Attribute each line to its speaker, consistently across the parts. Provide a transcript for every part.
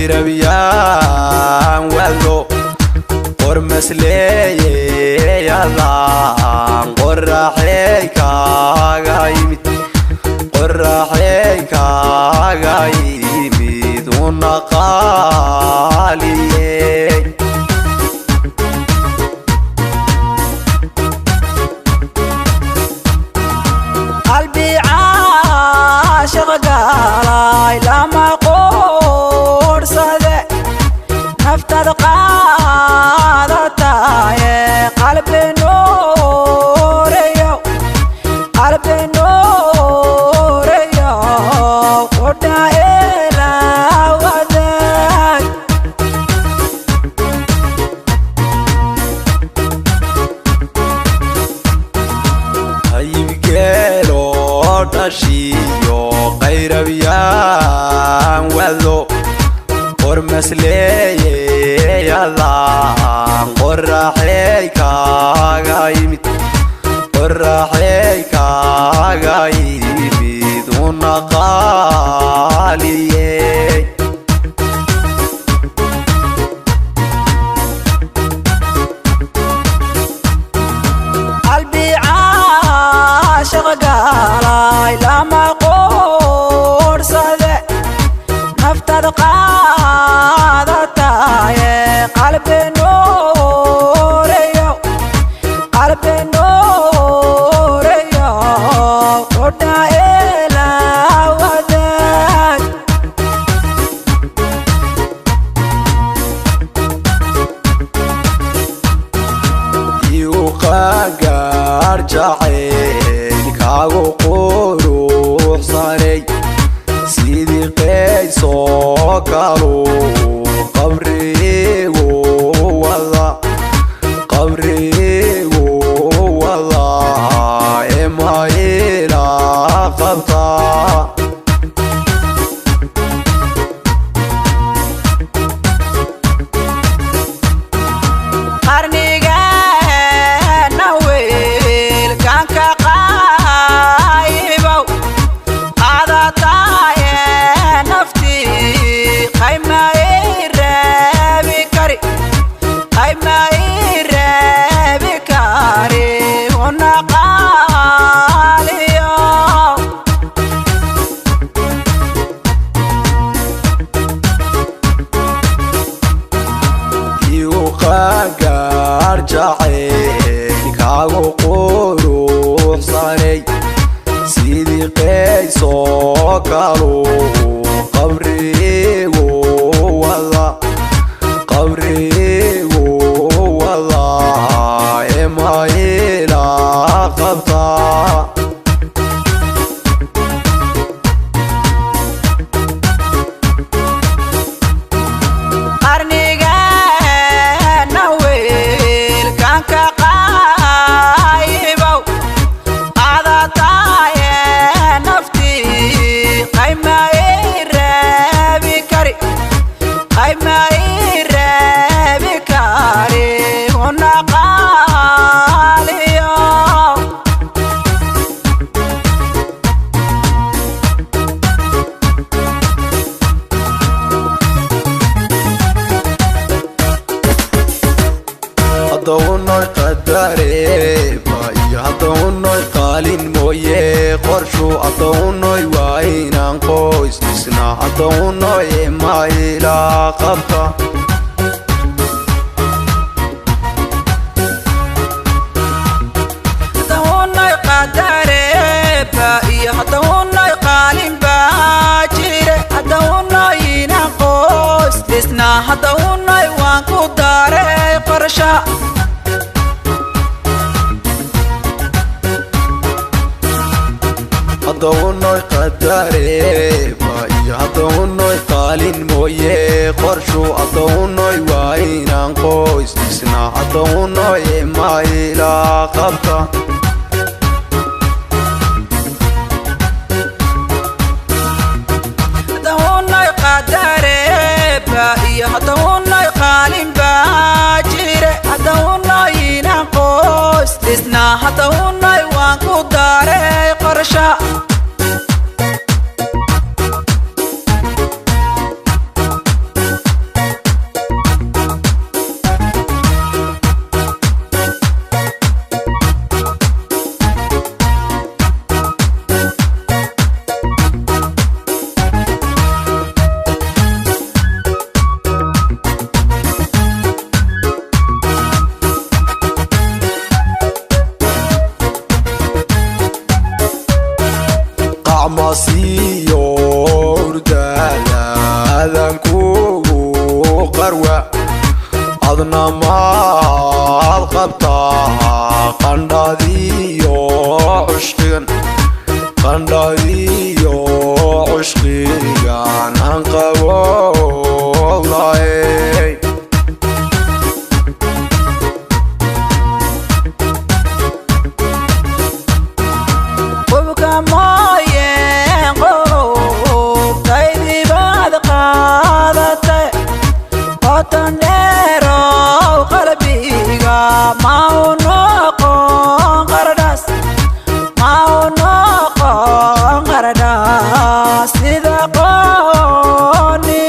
Speaker 1: Qayrabyaan wado qormasleeyadaan qoraxey kaaga yimid, qoraxey kaaga yimid, una qaaliyey.
Speaker 2: Qalbi caashiq gaalay lama quursade, naftaad qaadataye qalbi nuurayo, qalbi nuurayo, qudha ila wadaag.
Speaker 1: Hayibgeelo dhashiyo qayrabyaan wado qormasleeyadaan qoraxey kaaga yimid, qoraxey kaaga yimid, una qaaliyey.
Speaker 2: Qalbi caashiq gaalay lama quursade, naftaad qaadataye qalbi nuurayo, qalbi nuurayo, qudha ila wadaag.
Speaker 1: Igu qaangaar jacayl kaagu quruxsanay, sidii qaysoo kaluu qabrigu wada, qabrigu wada emayla qabtaa.
Speaker 2: Qarnigeena wiilkan ka qaybow qaadataye naftii, qayma ii reebi kari, qayma ii reebi kari, una qaaliyo.
Speaker 1: Igu qaangaar jacayl kaagu quruxsanay, sidii qaysoo kaluu qabrigu wada, qabrigu wada emayla qabtaa.
Speaker 2: Qarnigeena wiilkan ka qaybow qaadataye naftii, qayma ii reebi kari, qayma ii reebi kari, una qaaliyo.
Speaker 1: Haddaunoy qadareeba iyo haddaunoy qaalin mooye qorshu, haddaunoy waa inaan qoys dhisna, haddaunoy mayla qabta.
Speaker 2: Haddaunay qadareeba iyo haddaunay qaalin baa jire, haddaunay inaan qoys dhisnaa, haddaunay waan ku daray qorsha.
Speaker 1: Haddaunoy qadareeba iyo haddaunoy qaalin mooye qorshu, haddaunoy waa inaan qoys dhisna, haddaunoy mayla qabta.
Speaker 2: Haddaunay qadareeba iyo haddaunay qaalin baa jire, haddaunay inaan qoys dhisnaa, haddaunay waan ku daray qorsha.
Speaker 1: Adna maad qabtaa qandhadiyo cushqigan, qandhadiyo cushqigan aan qabownaay.
Speaker 2: Qubka mooye qulubtaydibaad qaadatay, qoton dheerow qalbiga ma u noqon qardhaas, ma u noqon qardhaas sida qooni.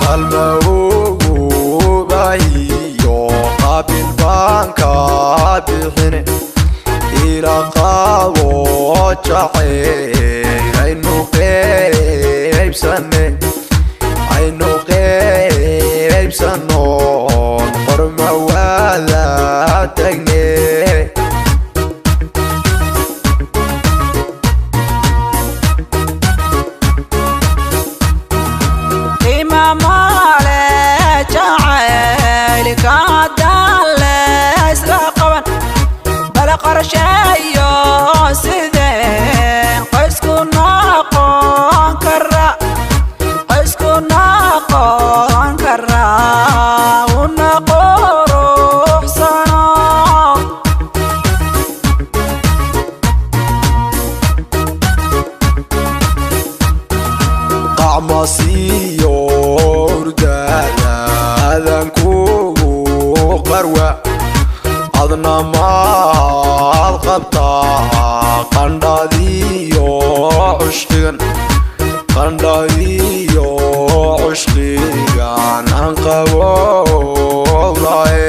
Speaker 1: Qalma ugu baahiyo qaabil baan ka bixine, ila qabo jacayl aynu qaybsane, aynu qaybsanoon qorma wada tagne.
Speaker 2: Qiima male jacaylka haddaan le isla qaban, bal qorsheeyo sideen qoysku noqon kara, qoysku noqon kara una quruxsano.
Speaker 1: Qacmasiyo hurdaada adan kugu qarwa. Adna maad qabtaa qandhadiyo cushqigan, qandhadiyo cushqigan aan qabownaay.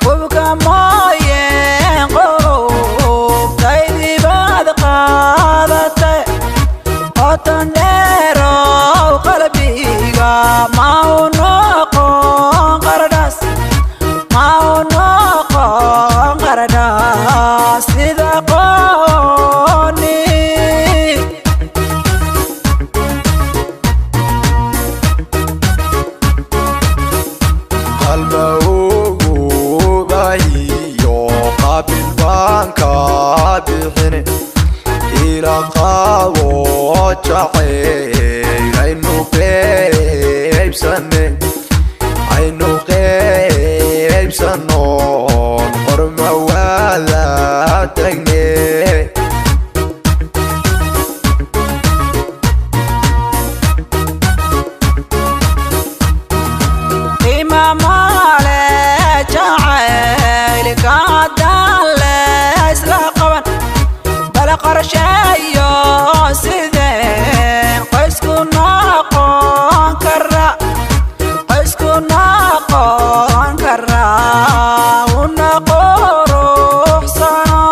Speaker 2: Qubka mooye qulubtaydibaad qaadatay, qoton dheerow qalbiga ma u noqon qardhaas, ma u noqon qardhaas sida qooni.
Speaker 1: Qalma ugu baahiyo qaabil baan ka bixine, ila qabo jacayl aynu qaybsane, aynu qaybsanoon qorma wada tagne.
Speaker 2: Qiima male jacaylka haddaan le isla qaban, bal qorsheeyo sideen qoysku noqon kara, qoysku noqon kara una quruxsano.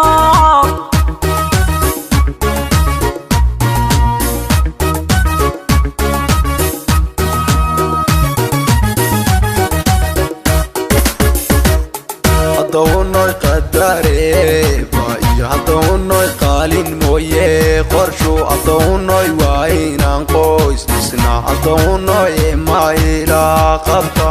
Speaker 1: Haddaunoy qadareeba iyo haddaunoy qaalin mooye qorshu, haddaunoy waa inaan qoys dhisna, haddaunoy mayla qabta.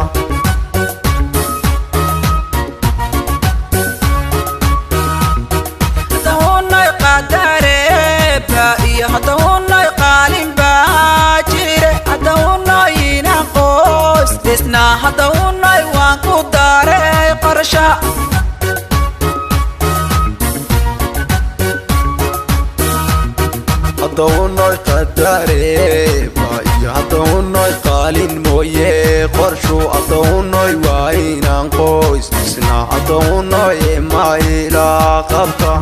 Speaker 2: Haddaunay qadareeba iyo haddaunay qaalin baa jire, haddaunay inaan qoys dhisna, haddaunay waan ku daray qorsha.
Speaker 1: Haddaunoy qadareeba iyo haddaunoy qaalin mooye qorshu, haddaunoy waa inaan qoys dhisna, haddaunoy mayla qabta.